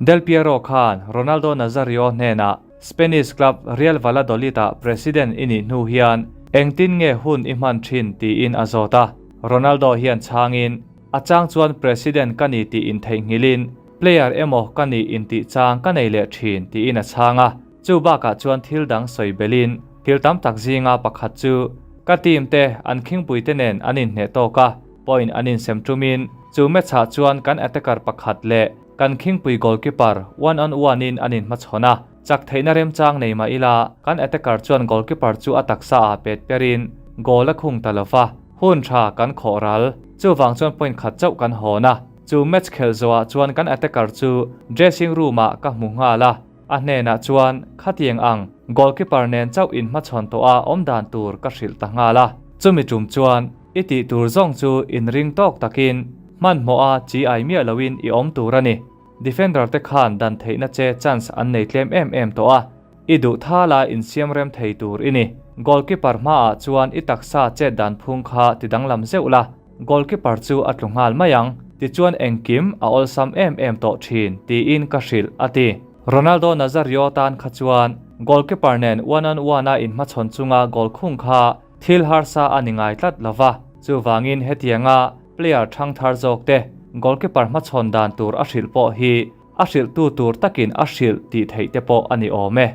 Del Piero khan Ronaldo Nazario hnenah Spanish club Real Valladolid-ah president i nih hnu hian engtin nge hun i hman thin tiin a zawt a. Ronaldo hian chhangin, A chang chuan president ka ni tih intheihnghilhin player emaw ka nih intih chang ka nei leh thin tiin a chhang a. Chu bakah chuan thil dang sawi belhin thil tam tak zinga pakhat chu ka team te an khingpuite nen an inhneh tawk a, point an insem tumin chu match ah chuan kan attacker pakhat leh kan khingpui goalkeeper one on one in an inhmachhawn a, chak theihna remchang nei mah ila kan attacker chuan goalkeeper chu a taksa ah pet perin goal a khung ta lova, hun tha kan khawh ral. Chuvang chuan point khat chauh kan hawn a, chu match khelh zawhah chuan kan attacker chu dressing room ah ka hmu nghal a. A hnenah chuan, Khatiang ang, goalkeeper nen chauh inhmachhawn tawh a awm dan tur ka hrilh ta nghal a. Chumi tum chuan, i tih tur zawng chu inring tawk takin, hmanhmawh a chi ai miah loin i awm tur a ni. Defender te khan dan theihna che chance an nei tlem em em tawh a, i duh thala insiam rem thei tur i ni. Goalkeeper hmaah chuan i taksa chet dan phung kha ti danglam zeuh la, goalkeeper chu a tlu nghal mai ang, tichuan engkim a awlsam em em tawh thin, tiin ka hrilh, a ti. Ronaldo Nazario tan kha chuan goalkeeper nen one on one a inhmachhawn chunga goal khung kha thil harsa a ni ngai tlat lo va, chuvangin hetianga player thang thar zawk te goalkeeper hmachhawn dan tur a hrilh pawh hi a hrilhtu tur takin a hrilh tih theih te pawh a ni awm e.